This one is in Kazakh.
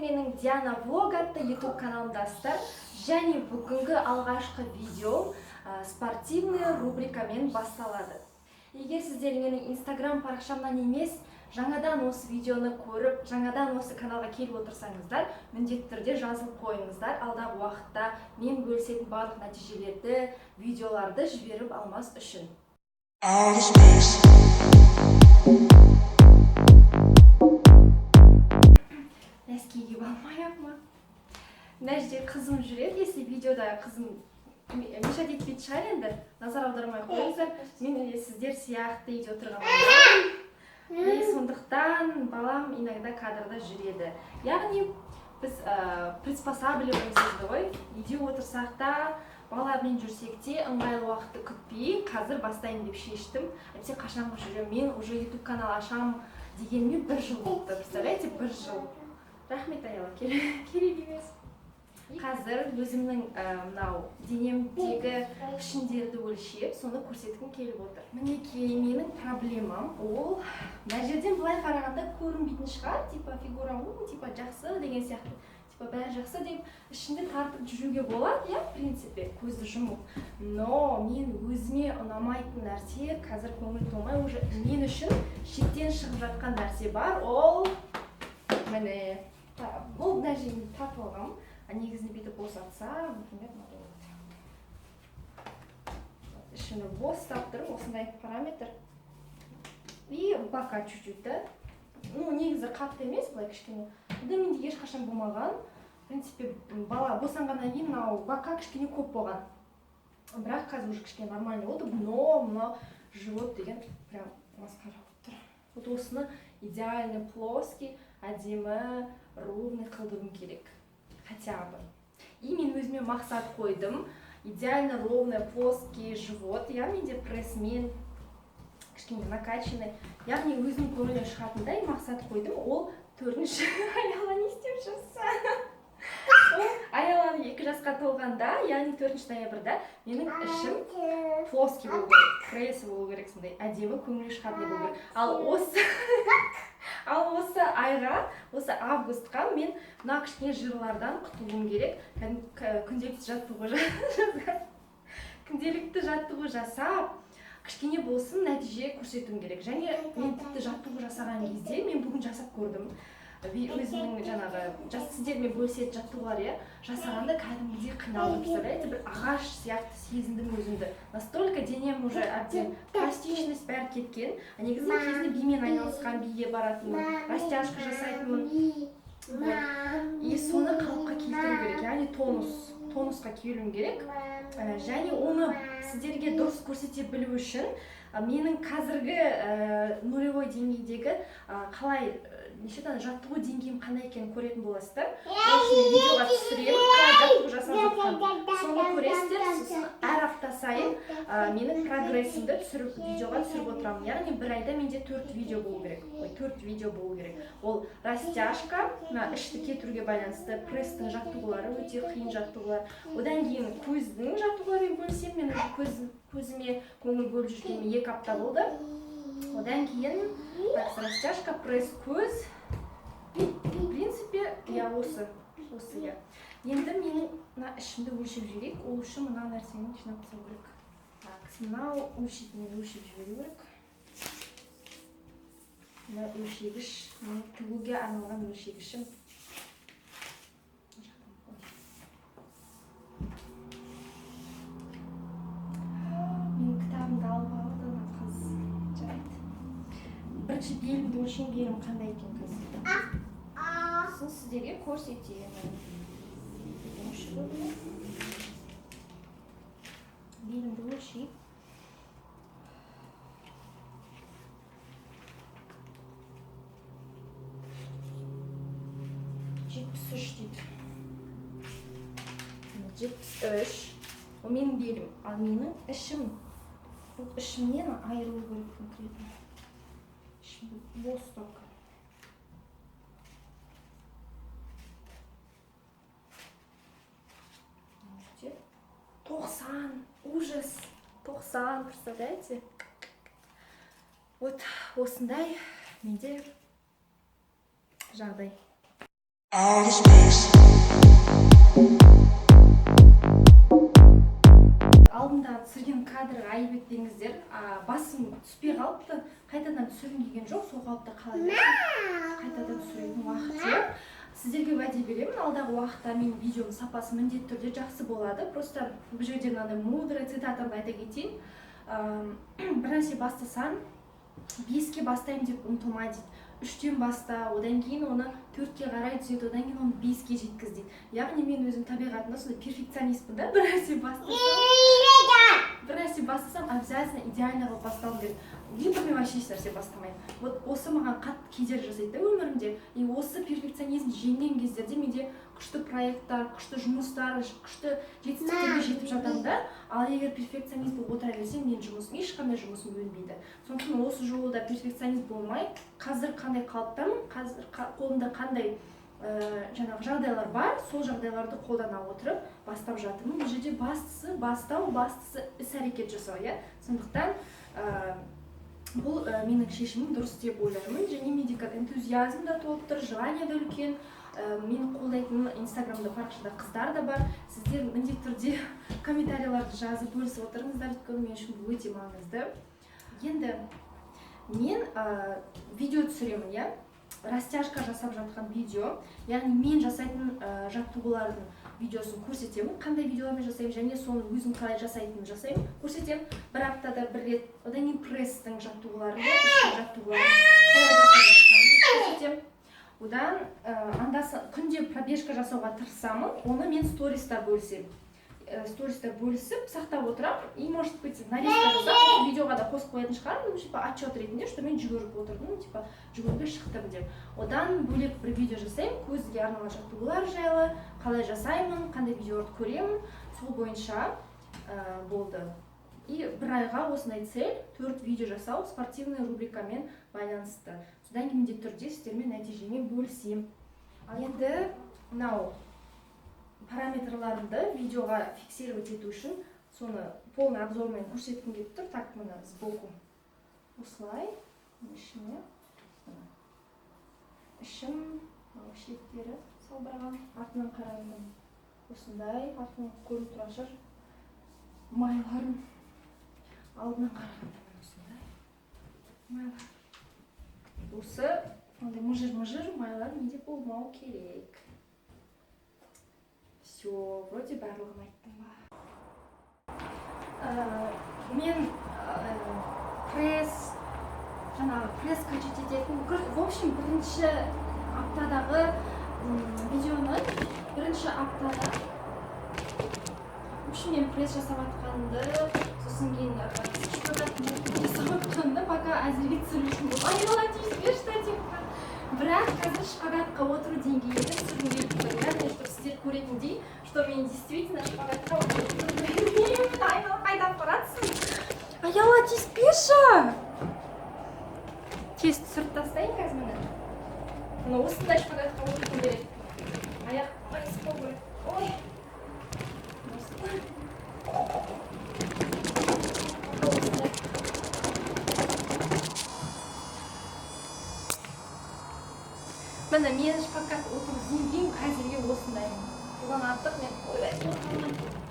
Менің Диана Влог атты YouTube каналымдасыздар және бүгінгі алғашқы видеом спортивный рубрикамен басталады. Егер сіздер менің Инстаграм парақшамнан емес, жаңадан осы видеоны көріп, жаңадан осы каналға келіп отырсаңыздар, міндетті түрде жазылып қойыңыздар. Алдағы уақытта мен бөлісетін барлық нәтижелерді, видеоларды жіберіп алмас үшін. Out of space. Носки киіп алмай ақ ма? Мына жерде қызым жүреді. Если видеода қызым мешать етпейтін шығар, енді назар аудармай қойыңыздар. Мен де сіздер сияқты үйде отырған баламын и сондықтан балам иногда кадрда жүреді. Яғни біз приспосабливаемся дейді ғой, үйде отырсақ та, баламен жүрсек те, ыңғайлы уақытты күтпей, қазір бастайын деп шештім. Әйтпесе қашанғы жүремін? Мен уже YouTube канал ашамын дегеніме бір жыл болыпты, представляете, бір жыл. Рахмет, Аяла, керек емес. Қазір өзімнің мынау денемдегі пішіндерді өлшеп, соны көрсеткім келіп отыр. Мінекей, менің проблемам ол мына жерден былай қарағанда көрінбейтін шығар, типа фигурам у, типа жақсы деген сияқты, типа бәрі жақсы деп ішінде тартып жүруге болады, иә, в принципе, көзді жұмып. Но мен өзіме ұнамайтын нәрсе, қазір көңіл толмай, уже мен үшін шектен шығып жатқан нәрсе бар. Ол міне, бұл мына жерін тартып алғанмын, а негізінде бүйтіп босатса, например, мынандай болады. Ішімді бос ұстап тұрмын, осындай параметр. И бока чуть-чуть да, ну, негізі қатты емес, былай кішкене. Бұнда менде ешқашан болмаған, в принципе. Бала босанғаннан кейін мынау бока кішкене көп болған, бірақ қазір уже кішкене нормальный болды. Но мынау живот деген прям масқара болып тұр. Вот осыны идеально плоский, әдемі, ровный қылдыруым керек хотя бы. И мен өзіме мақсат қойдым: идеально ровный плоский живот, иә. Менде прессмен кішкене накачанный, яғни өзінің көңілінен шығатындай мақсат қойдым. Ол төртінші, Аяла, не істеп жүрсің? Ол Аяланың 2 жасқа толғанда, яғни 4 ноябрьда менің ішім плоский болу керек, пресс болу керек, сондай әдемі, көңілге шығатындай болу керек. Ал осы айға, осы августқа мен мына кішкене жирлардан құтылуым керек. Кәдімгі күнделікті жаттығу жасап, кішкене болсын нәтиже көрсетуім керек. Және мен тіпті жаттығу жасаған кезде, мен бүгін жасап көрдім, өзімнің жаңағы жас сіздермен бөлісетін жаттығулар, иә, жасағанда кәдімгідей қиналдым, представляете? Бір ағаш сияқты сезіндім өзімді, настолько денем уже әбден пластичность бәрі кеткен. А негізі мен кезінде бимен айналысқан, биге баратынмын, растяжка жасайтынмын. Вот. И соны қалыпқа келтіру керек, яғни тонусқа келуім керек. Және оны сіздерге дұрыс көрсете білу үшін менің қазіргі нулевой деңгейдегі қалай неше ана жаттығу деңгейім қандай екенін көретін боласыздар. Ол үшін мен видеоға түсіремін қалай жаттығу жасап жатқанын, соны көресіздер. Сосын әр апта сайын менің прогрессімді түсіріп, видеоға түсіріп отырамын. Яғни бір айда менде төрт видео болу керек, ой, төрт видео болу керек. Ол растяжка, мына ішті кетіруге байланысты, пресстің жаттығулары, өте қиын жаттығулар. Одан кейін көздің жаттығуларымен бөлісемін. Мен уже көзіме көңіл бөліп жүргеніме 2 апта болды. Одан кейін так, растяжка, пресс, көз, в принципе, иә, осы, иә. Енді менің мына ішімді өлшеп жіберейік. Ол үшін мына нәрсені жинап тастау керек. Так, мынау өлшейтінмен өлшеп жіберу керек. Мына өлшегіш, мына тігуге арналған өлшегішім. Мына жақтан қой. Менің кітабымды алып алды ана қыз. Жарайды, бірінші белімді өлшейін. Белім қандай екен қазір, сосын сіздерге көрсетемін. Өлшеу керек. Белімді өлшейік. 73 дейді. 73, ол менің белім. Ал менің ішім, бұл ішімнен айырылу керек конкретно. Ішімді бос ұстау керек. Где? 90, ужас, 90, представляете? Вот осындай менде жағдай. Outer space. Алдында түсірген кадрға айып етпеңіздер, басым түспей қалыпты, қайтадан түсіргім келген жоқ, сол қалыпта қала берсін. Қайтадан түсіретін уақыт жоқ. Сіздерге уәде беремін, алдағы уақытта менің видеомның сапасы міндетті түрде жақсы болады. Просто бұл жерде мынандай мудрый цитатамды айта кетейін. Бір нәрсе бастасаң, 5-ке бастаймын деп ұмтылма дейді, 3-тен баста, одан кейін оны 4-ке қарай түзет, одан кейін оны 5-ке жеткіз дейді. Яғни мен өзім табиғатымда сондай перфекционистпін да, бір нәрсе бастасам, обязательно идеально қылып бастауым керек, либо мен вообще ешнәрсе бастамаймын. Вот осы маған қатты кедергі жасайды да өмірімде. И осы перфекционизм жеңген кездерде менде күшті проекттар, күшті жұмыстар, күшті жетістіктерге жетіп жатамын да. Ал егер перфекционист болып отыра берсем, менің жұмысым, ешқандай жұмысым өнбейді. Сондықтан осы жолы да перфекционист болмай, қазір қандай қалыптамын, қазір қолымда қандай жаңағы жағдайлар бар, сол жағдайларды қолдана отырып бастап жатырмын. Бұл жерде бастысы бастау, бастысы іс әрекет жасау, иә. Сондықтан бұл менің шешімім дұрыс деп ойлаймын. Және менде қазір энтузиазм да толып тұр, желание да үлкен. Мені қолдайтын Инстаграмда парақшада қыздар да бар. Сіздер міндетті түрде комментарийларды жазып, бөлісіп отырыңыздар, өйткені мен үшін бұл өте маңызды. Енді мен видео түсіремін, иә, растяжка жасап жатқан видео, яғни мен жасайтын жаттығулардың видеосын көрсетемін, қандай видеолармен жасаймын және соны өзім қалай жасайтынымды жасаймын, көрсетемін бір аптада бір рет. Одан кейін пресстің жаттығуларын, ішкі жаттығуларын қалай жасап жатқанын көрсетемін. Одан анда күнде пробежка жасауға тырысамын, оны мен сториста бөлісемін. Сториста бөлісіп, сақтап отырамын и, может быть, нарезка жасап, видеоға да қосып қоятын шығармын, ну, типа отчет ретінде, что мен жүгіріп отырдым, типа жүгіруге шықтым деп. Одан бөлек бір видео жасаймын көзге арналған жаттығулар жайлы, қалай жасаймын, қандай видеоларды көремін, сол бойынша болды. И бір айға осындай цель: 4 видео жасау спортивный рубрикамен байланысты. Содан кейін міндетті түрде сіздермен нәтижемен бөлісемін. Ал енді мынау параметрларымды видеоға фиксировать ету үшін соны полный обзормен көрсеткім келіп тұр. Так, мына сбоку осылай, мына ішіне, мына ішім, мынау шеттері салбыраған. Артынан қарағанда осындай, артынан көрініп тұрған шығар майларым. Алдынан қарағанда міне осындай майлар. Осы андай мыжыр мыжыр майлар менде болмау керек. Все, вроде барлығын айттым ба? Мен пресс, жаңағы пресс качать ететін, в общем, бірінші аптадағы видеоны, бірінші аптада, в общем, мен пресс жасап жатқанымды, сосын кейін шпагат жасап жатқанымды пока әзірге түсіру үшін болды. Айнала тиіспе штативқа. Бірақ қазір шпагатқа отыру деңгейінде түсіргім келіп тұр, яғни чтобы сіздер көретіндей, что мен действительно шпагатқа отыру. Айнала, қайда апаратсың? Аяла, тиіспеші. Тез түсіріп тастайын қазір. Міне, мына осындай шпагатқа отыру керек, аяқ майыспау керек. Ой, осындай. Осындай. Міне, менің шпагат отыру деңгейім әзірге осындай, одан артық мен, ойбай, отыра алмаймын.